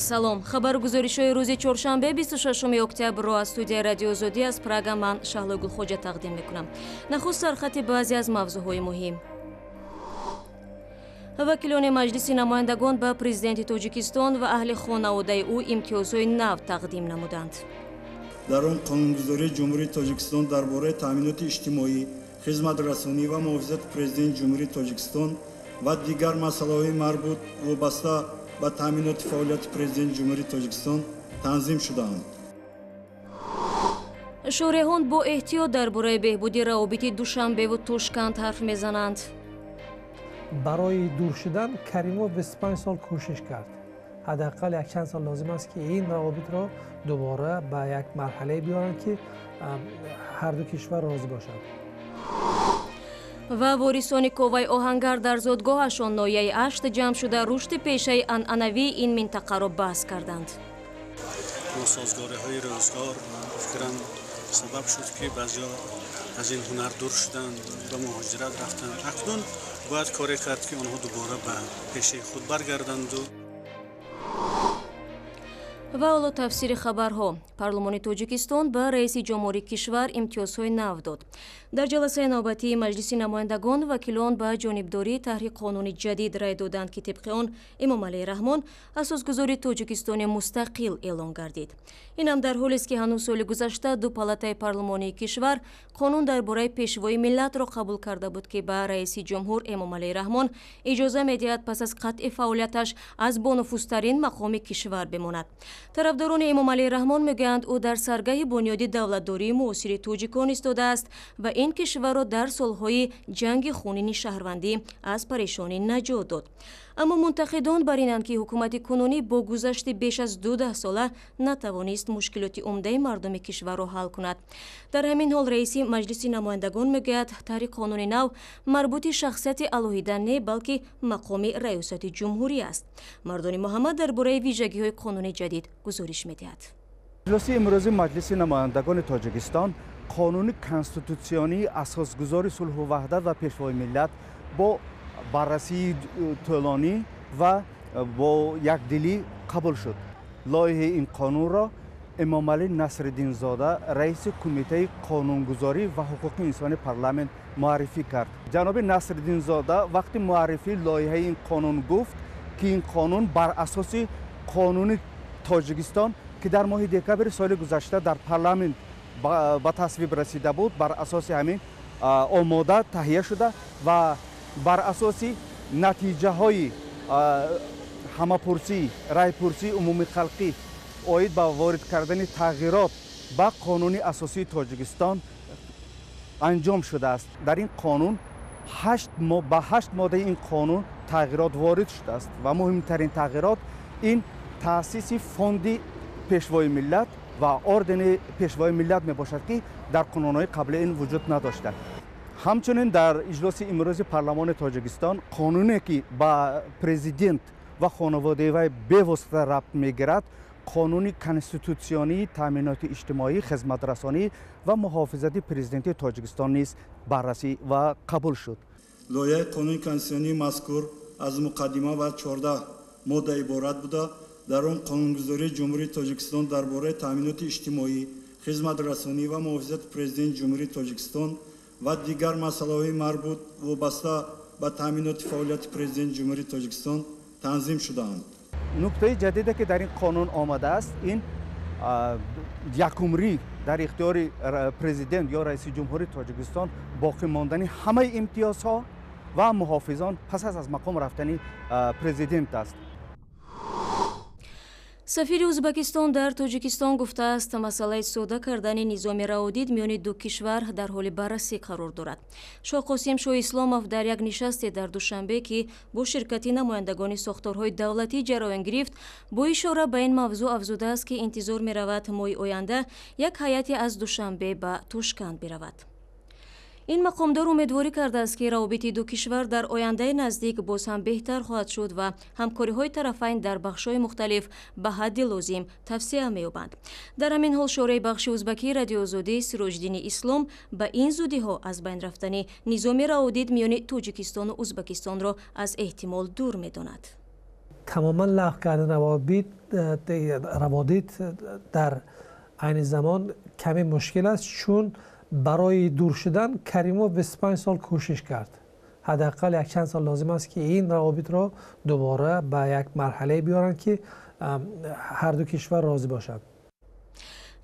Салом. Хабару гузоришҳои рӯзи чоршанбе, 26 октябрро аз студияи Радиои Озодӣ аз Прага ман, Шаҳлои Гулхоҷа, тақдим мекунам. Нахуст сархати баъзе аз мавзӯъҳои муҳим. Вакилони Маҷлиси намояндагон ба президенти Тоҷикистон ва аҳли хонаводаи ӯ имтиёзҳои нав тақдим намуданд. Дар он қонунгузории Ҷумҳурии Тоҷикистон дар бораи таъминоти иҷтимоӣ, хизматрасонӣ ва муҳофизати Президенти Ҷумҳурии Тоҷикистон ва дигар масъалаҳои марбут вобаста ба таъминоти фаъолияти Президенти Ҷумҳурии Тоҷикистон танзим шудаанд. Шореҳон бо эҳтиёт дар бораи беҳбуди равобити Душанбеву Тошканд ҳарф мезананд. Барои дур шудан Каримов 25 сол кӯшиш кард. Ҳадди якчанд сол лозим аст, ки ин равобитро дубора ба як марҳалае биёранд, ки ҳарду кишвар розӣ бошанд. Ва ворисони Коваи Оҳангар дар зодгоҳашон, ноҳияи Ашт, ҷамъ шуда, рушди пешаи анъанавии ин минтақаро баҳс карданд. Носозгориҳои рӯзгор, фикрам, сабаб шуд, ки баъзеҳо аз ин ҳунар дур шуданд, ба муҳоҷират рафтанд. Акнун бояд коре кард, ки онҳо дубора ба пешаи худ баргарданду. Ва ҳоло тафсири хабарҳо. Парлумони Тоҷикистон ба раиси ҷумҳури кишвар имтиёзҳои нав дод. Дар ҷаласаи навбатии Маҷлиси намояндагон вакилон ба ҷонибдории таҳри қонуни ҷадид рай доданд, ки тибқи он Эмомалӣ Раҳмон асосгузори Тоҷикистони мустақил эълон гардид. Инам дар ҳолест, ки ҳанӯз соли гузашта ду палатаи парлумонии кишвар қонун дар бораи пешвои миллатро қабул карда буд, ки ба раиси ҷумҳур Эмомалӣ Раҳмон иҷоза медиҳад пас аз қатъи фаъолияташ аз бонуфузтарин мақоми кишвар бимонад. Тарафдорони Эмомалӣ Раҳмон мегӯянд, ӯ дар саргаҳи бунёди давлатдории муосири тоҷикон истодааст ва ин кишварро дар солҳои ҷанги хунини шаҳрвандӣ аз парешонӣ наҷот дод. Аммо мунтақидон бар инанд, ки ҳукумати кунунӣ бо гузашти беш аз ду даҳсола натавонист мушкилоти умдаи мардуми кишварро ҳал кунад. Дар ҳамин ҳол раиси Маҷлиси намояндагон мегӯяд, таҳри қонуни нав марбути шахсияти алоҳида не, балки мақоми раёсати ҷумҳурӣ аст. Мардони Муҳаммад дар бораи вижагиҳои қонуни ҷадид гузориш медиҳад. Иҷлоси имрӯзи Маҷлиси намояндагони Тоҷикистон қонуни конститутсионии асосгузори сулҳу ваҳдат ва пешвои миллат бо баррасии тӯлонӣ ва бо якдилӣ қабул шуд. Лоиҳаи ин қонунро Эмомалӣ Насриддинзода, раиси Кумитаи қонунгузорӣ ва ҳуқуқи инсони парламент, муаррифӣ кард. Ҷаноби Насриддинзода вақти муаррифии лоиҳаи ин қонун гуфт, ки ин қонун бар асоси қонуни Тоҷикистон, ки дар моҳи декабри соли гузашта дар парламент ба тасвиб расида буд, бар асоси ҳамин омода таҳия шуда ва бар асоси натиҷаҳои ҳамапурсӣ, райпурсии умумихалқӣ оид ба ворид кардани тағйирот ба қонуни асосии Тоҷикистон анҷом шудааст. Дар ин қонун ба ҳашт моддаи ин қонун тағйирот ворид шудааст ва муҳимтарин тағйирот ин таъсиси фонди пешвои миллат ва ордени пешвои миллат мебошад, ки дар қонунҳои қабли ин вуҷуд надошта. Ҳамчунин дар иҷлоси имрӯзи парлумони Тоҷикистон қонуне, ки ба президент ва хонаводаи вай бевосита рабт мегирад, қонуни конститутсионии таъминоти иҷтимоӣ, хизматрасонӣ ва муҳофизати президенти Тоҷикистон низ баррасӣ ва қабул шуд. Лоиҳаи қонуни конститутсионии мазкур аз муқаддима ва 14 модда иборат буда, дар он қонунгузории Ҷумҳурии Тоҷикистон дар бораи таъминоти иҷтимоӣ, хизматрасонӣ ва муҳофизати Президенти Ҷумҳурии Тоҷикистон ва дигар масъалаҳои марбут вобаста ба таъминоти фаъолияти Президенти Ҷумҳурии Тоҷикистон танзим шудаанд. Нуктаи ҷадиде, ки дар ин қонун омадааст, ин якумрӣ дар ихтиёри президент ё раиси ҷумҳури Тоҷикистон боқӣ мондани ҳамаи имтиёзҳо ва муҳофизон пас аз мақом рафтани президент аст. Сафири Ӯзбекистон дар Тоҷикистон гуфтааст, масъалаи сода кардани низоми раводид миёни ду кишвар дар ҳоли баррасӣ қарор дорад. Шоҳқосим Шоҳисломов дар як нишасте дар Душанбе, ки бо ширкати намояндагони сохторҳои давлатӣ ҷараён гирифт, бо ишора ба ин мавзӯъ афзудааст, ки интизор меравад моҳи оянда як ҳайате аз Душанбе ба Тошканд биравад. Ин мақомдор умедворӣ кардааст, ки равобити ду кишвар дар ояндаи наздик боз ҳам беҳтар хоҳад шуд ва ҳамкориҳои тарафайн дар бахшҳои мухталиф ба ҳадди лозим тавсеа меёбанд. Дар ҳамин ҳол шораи бахши узбакии Радиоозодӣ Сироҷиддини Ислом ба ин зудиҳо аз байн рафтани низоми раводид миёни Тоҷикистону Узбакистонро аз эҳтимол дур медонад. تماما لغو کردن روادید در عین زمان کمی مشکل است، چون برای دور شدن کریموف 25 سال کوشش کرد. حداقل یک چند سال لازم است که این روابط را دوباره به یک مرحله بیارند که هر دو کشور راضی باشند.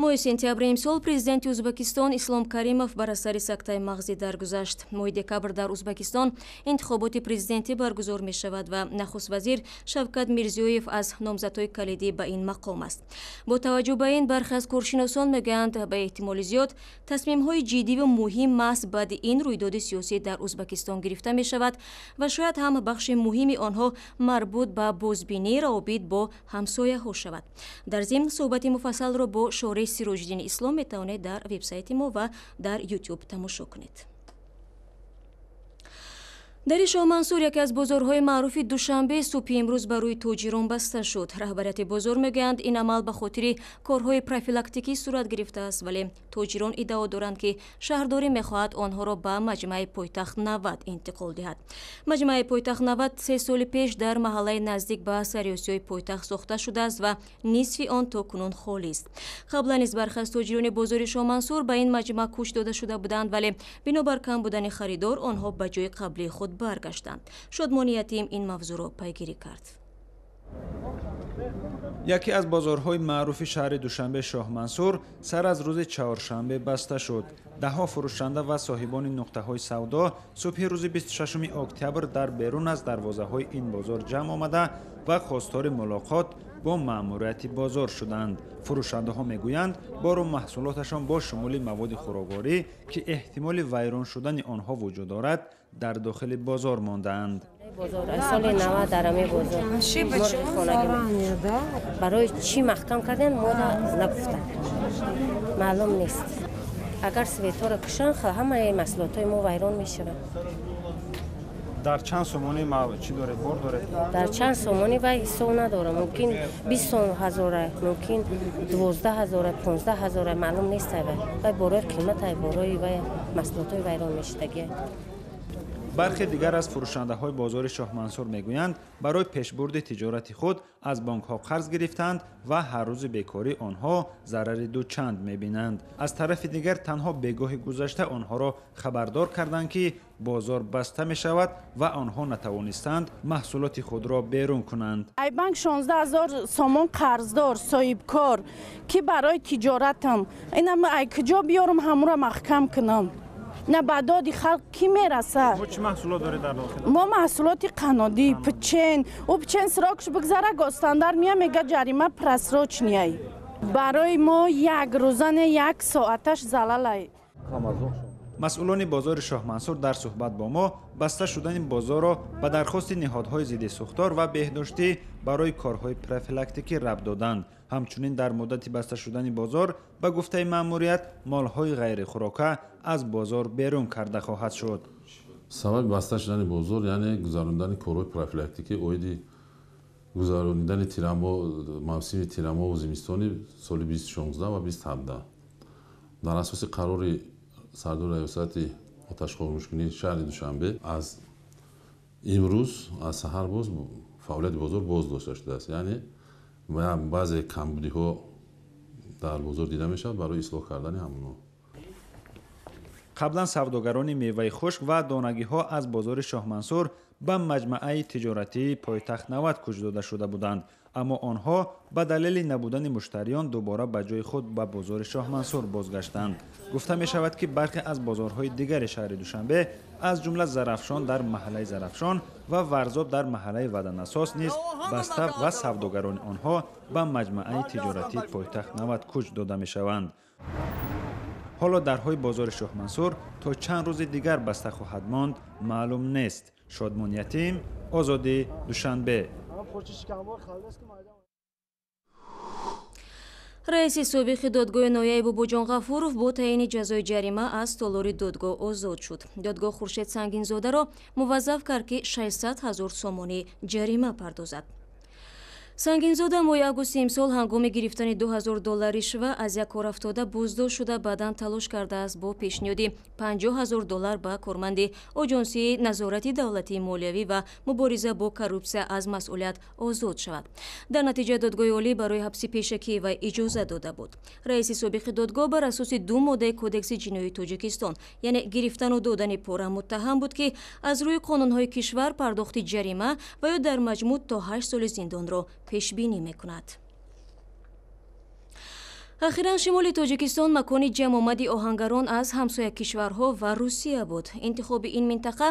Моҳи сентябри имсол президенти Ӯзбекистон Ислом Каримов бар асари сактаи мағзӣ даргузашт. Моҳи декабр дар Ӯзбекистон интихоботи президентӣ баргузор мешавад ва нахуствазир Шавкат Мирзиёев аз номзадҳои калидӣ ба ин мақом аст. Бо таваҷҷӯҳ ба ин бархе аз коршиносон мегӯянд, ба эҳтимоли зиёд тасмимҳои ҷиддиву муҳим маҳз баъди ин рӯйдоди сиёсӣ дар Ӯзбекистон гирифта мешавад ва шояд ҳам бахши муҳими онҳо марбут ба бозбинии равобит бо ҳамсояҳо шавад. Дар зимн суҳбати муфассалро бо шореҳ Сироҷиддини Ислом метавонед дар вебсайти мо ва дар YouTube тамошо кунед. Дари Шоҳмансур, яке аз бозорҳои маъруфи Душанбе, субҳи имрӯз ба рӯи тоҷирон баста шуд. Раҳбарияти бозор мегӯянд, ин амал ба хотири корҳои профилактикӣ сурат гирифтааст, вале тоҷирон иддао доранд, ки шаҳрдорӣ мехоҳад онҳоро ба маҷмааи Пойтахт 90 интиқол диҳад. Маҷмааи Пойтахт 90 3 соли пеш дар маҳаллаи наздик ба Сариосиёи пойтахт сохта шудааст ва нисфи он то кунун холист. Қаблан низ бархе аз тоҷирони бозори Шоҳмансур ба ин маҷмаъ кӯч дода шуда буданд, вале бинобар кам будани харидор онҳо ба ҷои қаблии худ баргаштанд. Шодмони Ятим ин мавзӯъро пайгирӣ кард. Яке аз бозорҳои маъруфи шаҳри Душанбе, Шоҳмансур, сар аз рӯзи чаҳоршанбе баста шуд. Даҳҳо фурӯшанда ва соҳибони нуқтаҳои савдо субҳи рӯзи 26 октябр дар берун аз дарвозаҳои ин бозор ҷамъ омада ва хостори мулоқот бо маъмурияти бозор шуданд. Фурӯшандаҳо мегӯянд, бору маҳсулоташон бо шумули маводи хӯрокворӣ, ки эҳтимоли вайрон шудани онҳо вуҷуд дорад, дар дохили бозор мондаанд. Соли 90 дар ами бозор барои чӣ маҳкам кардан, мода нагуфтанд, маълум нест. Агар светҳоро кушанд, ҳамаи маҳсулотҳои мо вайрон мешаванд. Дар чанд сомонӣ чӣ доред, бор доред? Дар чанд сомонӣ вай ҳисоб надорам. Мумкин 20 ҳазора, мумкин 12 ҳазора, 15 ҳазора, маълум нест. Вай борои қиматай, борои вай маҳсулотҳои вайрон мешудагия. Бархе дигар аз фурӯшандаҳои бозори Шоҳмансур мегӯянд, барои пешбурди тиҷорати худ аз бонкҳо қарз гирифтанд ва ҳар рӯзи бекорӣ онҳо зарари дучанд мебинанд. Аз тарафи дигар, танҳо бегоҳи гузашта онҳоро хабардор карданд, ки бозор баста мешавад ва онҳо натавонистанд маҳсулоти худро берун кунанд. Ай банк 16 000 сомон қарздор, соҳибкор, ки барои тиҷоратам инам ай куҷо биёрам, ҳамуро маҳкам кунам? На ба доди халқ кӣ мерасад? Чӣ маҳсулот доред дар дохил? Мо маҳсулоти қаннодӣ, печень. Ӯ печень срок ш бигзара, госстандарт мия, мега ҷарима просрочный. Барои мо як рӯзане, як соаташ залалай. Масъулони бозори Шоҳмансур дар суҳбат бо мо баста шудани бозорро ба дархости ниҳодҳои зидди сӯхтор ва беҳдоштӣ барои корҳои профилактикӣ рабт доданд. Ҳамчунин дар муддати баста шудани бозор, ба гуфтаи маъмурият, молҳои ғайрихӯрока аз бозор берун карда хоҳад шуд. Сабаби баста шудани бозор, яъне гузаронидани корҳои профилактикӣ оиди гузаронидани тирамо, мавсими тирамоҳу зимистони соли 2016 ва 2017 дар асоси қарори сардори раёсати оташхомӯшкунии шаҳри Душанбе аз имрӯз аз саҳар боз фаъолияти бозор боз дошта шудааст. Яъне баъзе камбудиҳо дар бозор дида мешавад, барои ислоҳ кардани ҳамонҳо. Қаблан савдогарони меваи хушк ва донагиҳо аз бозори Шоҳмансур ба маҷмааи тиҷоратии Пойтахт 90 кӯч дода шуда буданд, аммо онҳо ба далели набудани муштариён дубора ба ҷои худ, ба бозори Шоҳмансур бозгаштанд. Гуфта мешавад, ки бархе аз бозорҳои дигари шаҳри Душанбе, аз ҷумла Зарафшон дар маҳаллаи Зарафшон ва Варзоб дар маҳаллаи Ваданасос низ баста ва савдогарони онҳо ба маҷмааи тиҷоратии Пойтахт 90 кӯч дода мешаванд. Ҳоло дарҳои бозори Шоҳмансур то чанд рӯзи дигар баста хоҳад монд, маълум нест. Шодмон Ятим, Озодӣ, Душанбе. Раиси собиқи додгоҳи ноҳияи Бобоҷон Ғафуров бо таъини ҷазои ҷарима аз толори додгоҳ озод шуд. Додгоҳ Хуршед Сангинзодаро муваззаф кард, ки 600 000 сомонӣ ҷарима пардозад. Сангинзода моҳи августи имсол ҳангоми гирифтани $2000 ришва аз як корафтода боздошт шуда, баъдан талош кардааст бо пешниҳоди $50,000 ба корманди Оҷонсии назорати давлатии молиявӣ ва мубориза бо коррупсия аз масъулият озод шавад. Дар натиҷа додгоҳи олӣ барои ҳабси пешакӣ вай иҷоза дода буд. Раиси собиқи додгоҳ бар асоси 2 моддаи Кодекси ҷиноии Тоҷикистон, яъне гирифтану додани пора, муттаҳам буд, ки аз рӯи қонунҳои кишвар пардохти ҷарима ва ё дар маҷмӯъ то 8 соли зиндонро пешбинӣ мекунад. Ахиран шимоли Тоҷикистон макони ҷамъомади оҳангарон аз ҳамсоя кишварҳо ва Русия буд. Интихоби ин минтақа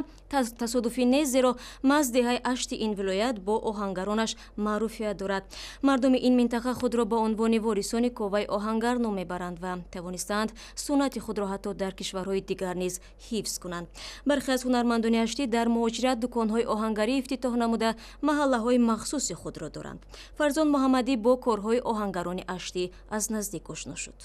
тасодуфӣ нест, зеро маҳз деҳаи Ашти ин вилоят бо оҳангаронаш маъруфият дорад. Мардуми ин минтақа худро ба унвони ворисони коваи оҳангар ном мебаранд ва тавонистаанд суннати худро ҳатто дар кишварҳои дигар низ ҳифз кунанд. Бархе аз ҳунармандони Аштӣ дар муҳоҷират дуконҳои оҳангарӣ ифтитоҳ намуда, маҳаллаҳои махсуси худро доранд. Фарзон Муҳаммадӣ бо корҳои оҳангарони Аштӣ аз наздик ошно шуд.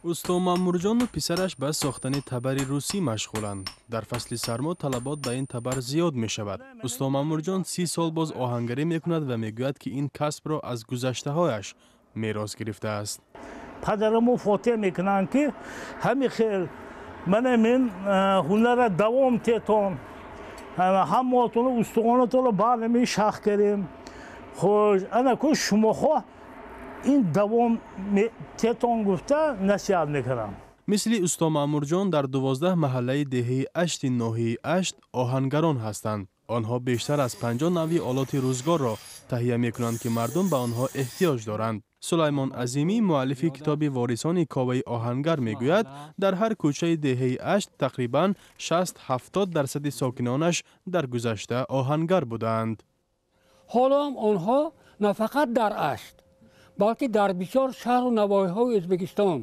Усто Мамурҷону писараш ба сохтани табари русӣ машғуланд. Дар фасли сармо талабот ба ин табар зиёд мешавад. Усто Мамурҷон 30 сол боз оҳангарӣ мекунад ва мегӯяд, ки ин касбро аз гузаштаҳояш мерос гирифтааст. Падарамо фотиҳа мекунанд, ки ҳами хел манамин ҳунара давом тетон, ҳамаотону устухонатонро барнами шах кардем. Хуш анаку шумоҳо ин давом тетон гуфта насиҳат мекунам. Мисли усто Маъмурҷон дар 12 маҳаллаи деҳаи Ашти ноҳияи Ашт оҳангарон ҳастанд. Онҳо бештар аз 50 навъи олоти рӯзгорро таҳия мекунанд, ки мардум ба онҳо эҳтиёҷ доранд. Сулаймон Азимӣ, муаллифи китоби «Ворисони коваи оҳангар», мегӯяд, дар ҳар кӯчаи деҳаи Ашт тақрибан 60-70% сокинонаш дар гузашта оҳангар будаанд. Ҳоло ҳам онҳо на фақат дар Ашт, балки дар бисёр шаҳру навоҳиҳои Ӯзбекистон,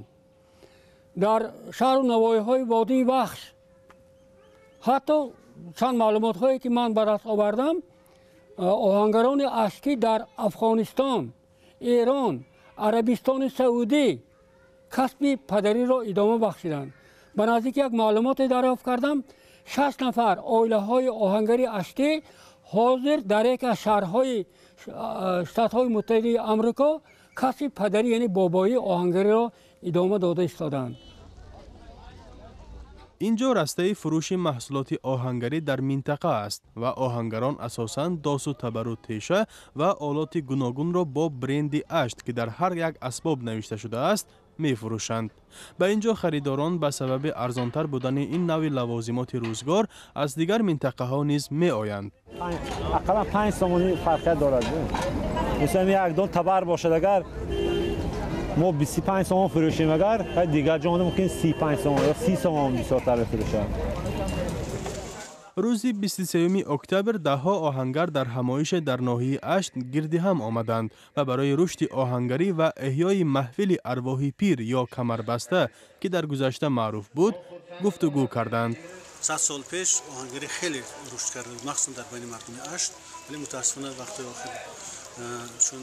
дар шаҳру навоҳиҳои водии Вахш, ҳатто чанд маълумотҳое ки ман ба даст овардам, оҳангарони аштӣ дар Афғонистон, Эрон, Арабистони Саудӣ касби падариро идома бахшиданд. Ба наздик як маълумоте дарёфт кардам, 6 нафар оилаҳои оҳангари аштӣ ҳозир дар яке аз шаҳрҳои Штатҳои Муттаҳидаи Амрико касби падарӣ, яъне бобоии оҳангариро идома дода истодаанд. Инҷо растаи фурӯши маҳсулоти оҳангарӣ дар минтақа аст ва оҳангарон асосан досу табару теша ва олоти гуногунро бо бренди Ашт, ки дар ҳар як асбоб навишта шудааст, мефурӯшанд. Ба ин ҷо харидорон ба сабаби арзонтар будани ин навъи лавозимоти рӯзгор аз дигар минтақаҳо низ меоянд. Ақаллан 5 сомонӣ фарқият дорад. Мисалан, як дон табар бошад, агар мо 25 сомон фурӯшем, агар дигар ҷо мумкин 35 сомон ё 30 сомон бисёртар бифурӯшанд. Рӯзи 23 октябр даҳҳо оҳангар дар ҳамоише дар ноҳияи Ашт гирди ҳам омаданд ва барои рушди оҳангарӣ ва эҳёи маҳфили арвоҳи пир ё камарбаста, ки дар гузашта маъруф буд, гуфтугӯ карданд. 100 сол пеш оҳангарӣ хеле рушд карда буд, махсусан дар байни мардуми Ашт, вале мутаассифона вақтҳои охир чун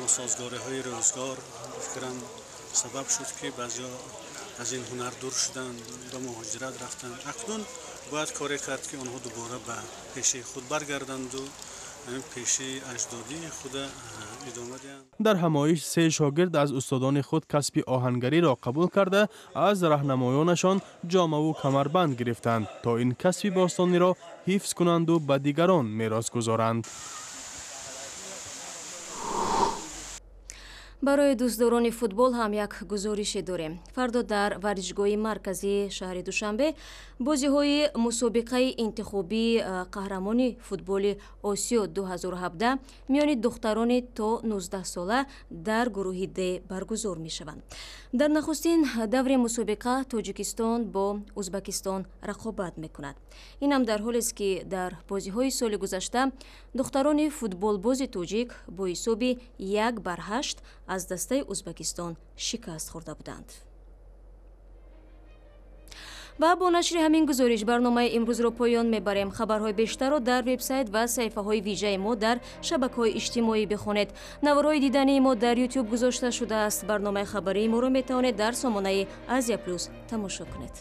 носозгориҳои рӯзгор фикрам сабаб шуд, ки баъзеҳо аз ин ҳунар дур шуданд, ба муҳоҷират рафтанд. Акнун бояд коре кард, ки онҳо дубора ба пешаи худ баргарданду ҳамин пешаи аҷдодии худа идома диҳанд. Дар ҳамоиш 3 шогирд аз устодони худ касби оҳангариро қабул карда, аз раҳнамоёнашон ҷомаву камарбанд гирифтанд, то ин касби бостониро ҳифз кунанду ба дигарон мерос гузоранд. Барои дӯстдорони футбол ҳам як гузорише дорем. Фардо дар варзишгоҳи марказии шаҳри Душанбе бозиҳои мусобиқаи интихобии қаҳрамони футболи Осиё 2017 миёни духтарони то 19 сола дар гурӯҳи Д баргузор мешаванд. Дар нахустин даври мусобиқа Тоҷикистон бо Ӯзбекистон рақобат мекунад. Инам дар ҳолест, ки дар бозиҳои соли гузашта духтарони футболбози тоҷик бо ҳисоби 1-8 аз дастаи Ӯзбекистон шикаст хӯрда буданд. Ва бо нашри ҳамин гузориш барномаи имрӯзро поён мебарем. Хабарҳои бештарро дар вебсайт ва саҳифаҳои вижаи мо дар шабакаҳои иҷтимоӣ бихонед. Наворҳои дидании мо дар YouTube гузошта шудааст. Барномаи хабарии моро метавонед дар сомонаи Азия Плюс тамошо кунед.